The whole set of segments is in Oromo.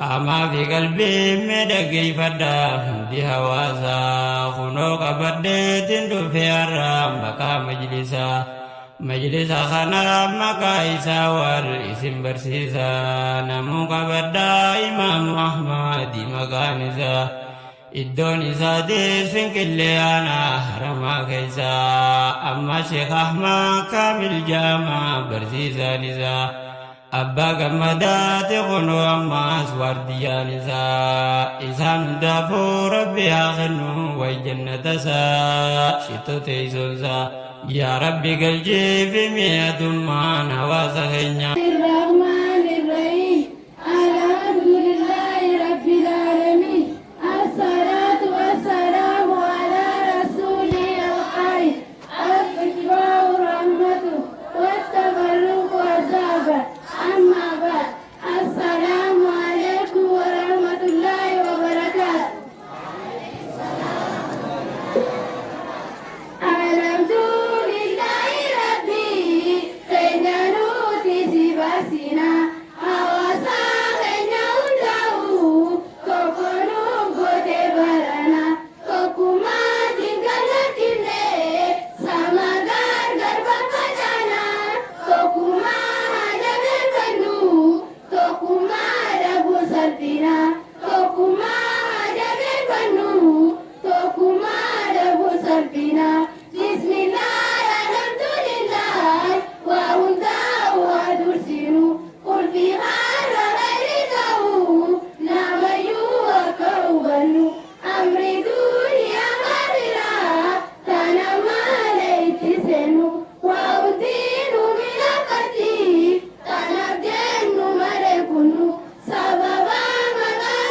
Qaamaa fi qalbii mee dhaggeeffadhaa hundi hawaasaa kunoo qabadheetiin dhufe har'a maqaa majlisaa. Majlisa kana maqaa isaa wal isin barsiisa namuu qabadhaa imaamu Ahmadi maqaan isaa. Iddoon isaatis Finqillee aanaa Haramaa keessa. Amma Sheekh Ahmad Kaamil Jaamaa barsiisaan isaa. Abbaa Gammadaati kunoo ammaas waardiyyaan isaa. Isaan hundaafuu Rabbi haa kennu way jannata isaa shittoo teessoon isaa. Yaa Rabbi galchiifi mi'atummaan hawaasa keenya. الرحمن الرحيم الحمد لله رب العالمين الصلاة والسلام على رسوله الخير الاتباع رحمة والتفرق عذاب أما بعد السلام عليكم ورحمة الله وبركاته. الحمد لله ربي keenya nuti si baasina hawaasa keenya hundaa'u tokko nu goote barana tokkummaatiin kallattinne sama gargar faffacana tokkummaa haa jabeeffannu tokkummaa dhabuu salphina tokkummaa haa jabeeffannu tokkummaa dhabuu salphina. Bismillah, alhamdulillah, waa hundaa'u haa dursinu qulfii har'a ghairi ta'u namayyuu akka hubannu amri duniyaa aakhiraa tana malee itti seenu waa hundinuu miidhagfatti kanaaf jennu malee kunu sababa maqaa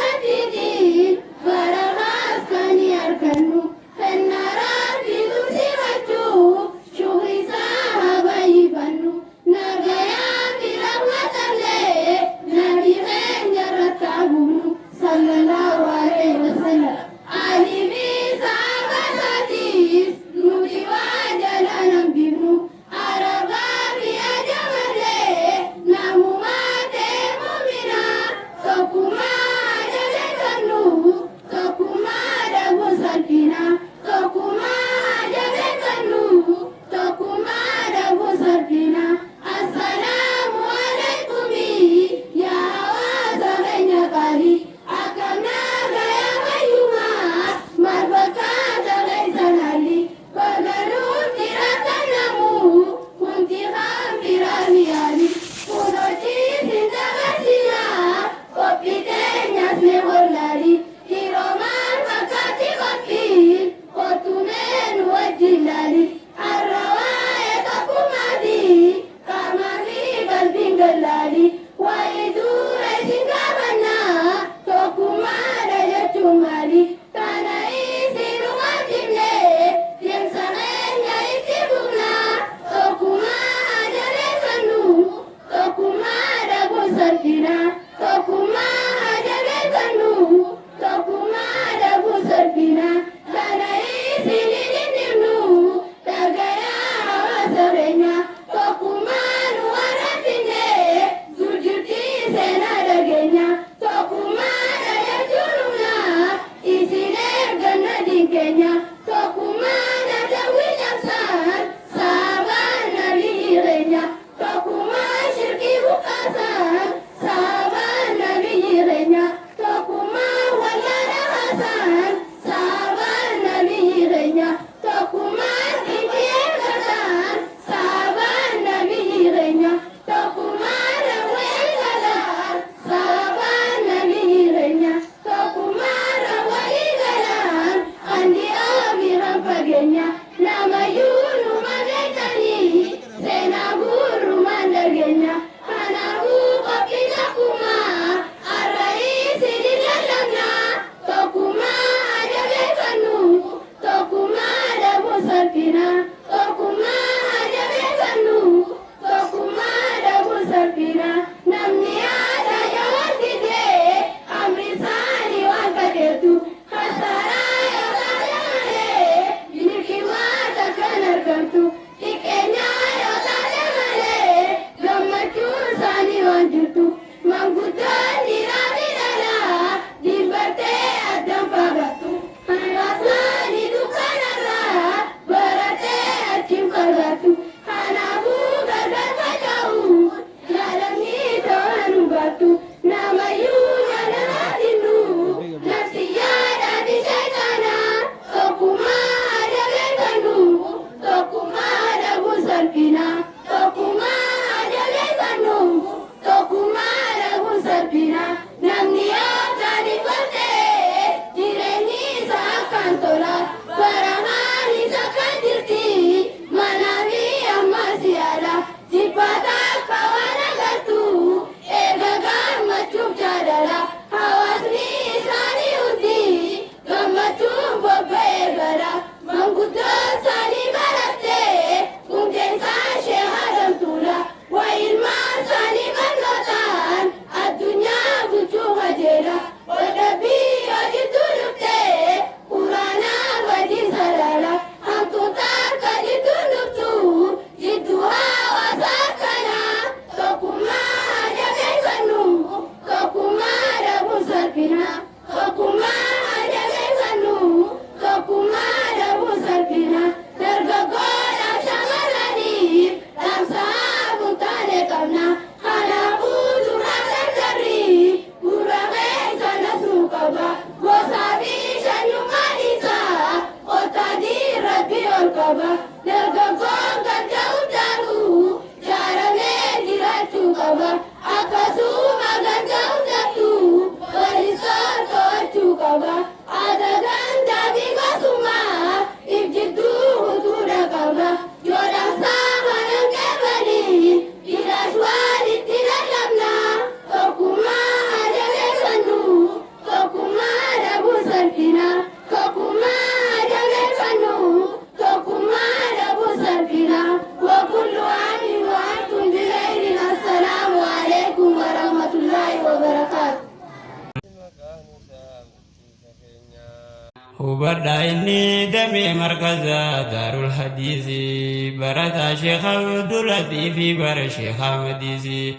Hubadhaa inni damee markazaa Daarul Hadiisii barataa Sheekh Abdulatii fi bara Sheekh Ahmadiisii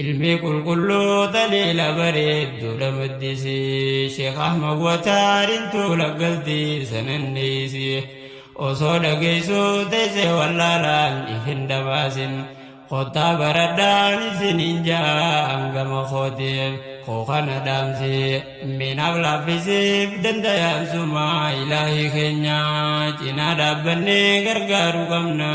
ilmi qulqulluu taliila bareedduu lamaddisii Sheekh Ahmad Wataarin tuula galtii sananneesii osoo dhageessuu teessee wallaalaan ifin dabaasin kottaa baradhaan isiniin jaa gama kootiin koo kana dhaamsee minaaf laaffisiif dandayaan suma ilaahi keenya cinaa dhaabbannee gargaaruu qabna.